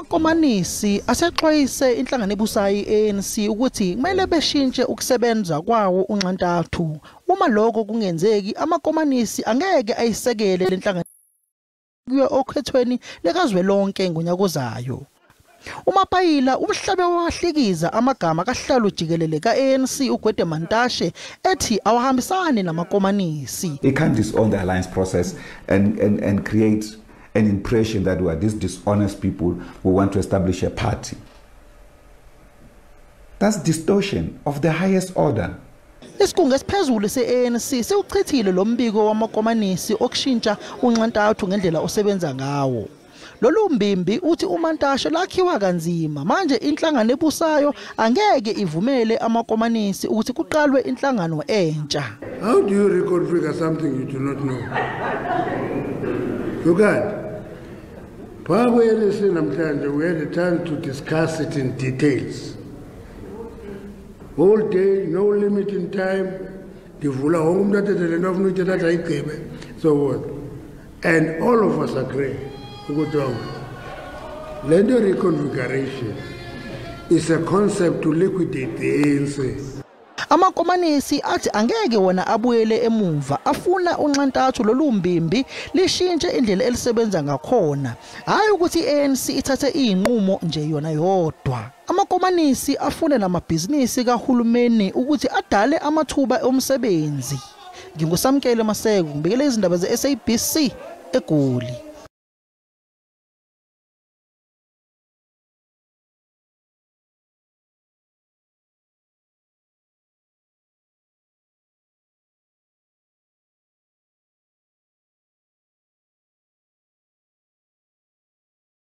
Amakomanisi asexwayise inhlangano ebusayo i-ANC ukuthi kumele beshintshe ukusebenza kwawo unxantathu. Uma lokho kungenzeki, amakomanisi angeke ayisekele lenhlangano kuyo okhethweni likazwelonke ngonyaka ozayo. UMapaila umhlabe wahlikiza amagama kahlalo jikelele ka-ANC uGwede Mantashe ethi awahambisani namakomanisi. It can't disown the alliance process and create an impression that we are these dishonest people who want to establish a party. That's distortion of the highest order. Isigungu esiphezulu se-ANC siwuchithile lo mbiko wamakomanisi okushintsha unxantathu ngendlela osebenza ngawo. Lolu mbimbi uthi uMantashe lakhiwa kanzima manje inhlangano ebusayo angeke ivumele amakomanisi ukuthi kuqalwe inhlangano entsha. How do you reconfigure something you do not know? You can't. Namhlanje we had a time to discuss it in details. All day, no limit in time. Ndivula wonke umuntu athethe le nto afuna uyithetha athi ayigqibe, so forth. And all of us agree ukuthi le nto reconfiguration is a concept to liquidate the ANC. Amakomanisi athi angeke wona abuyele emuva, afuna unxantathu lolu mbimbi lishintshe indlela elisebenza ngakhona, hayi ukuthi i-ANC ithathe izinqumo nje yona yodwa. Amakomanisi afune namabhizinisi kahulumeni ukuthi adale amathuba omsebenzi. NginguSamkele Maseko, ngibikele izindaba ze-SABC eGoli.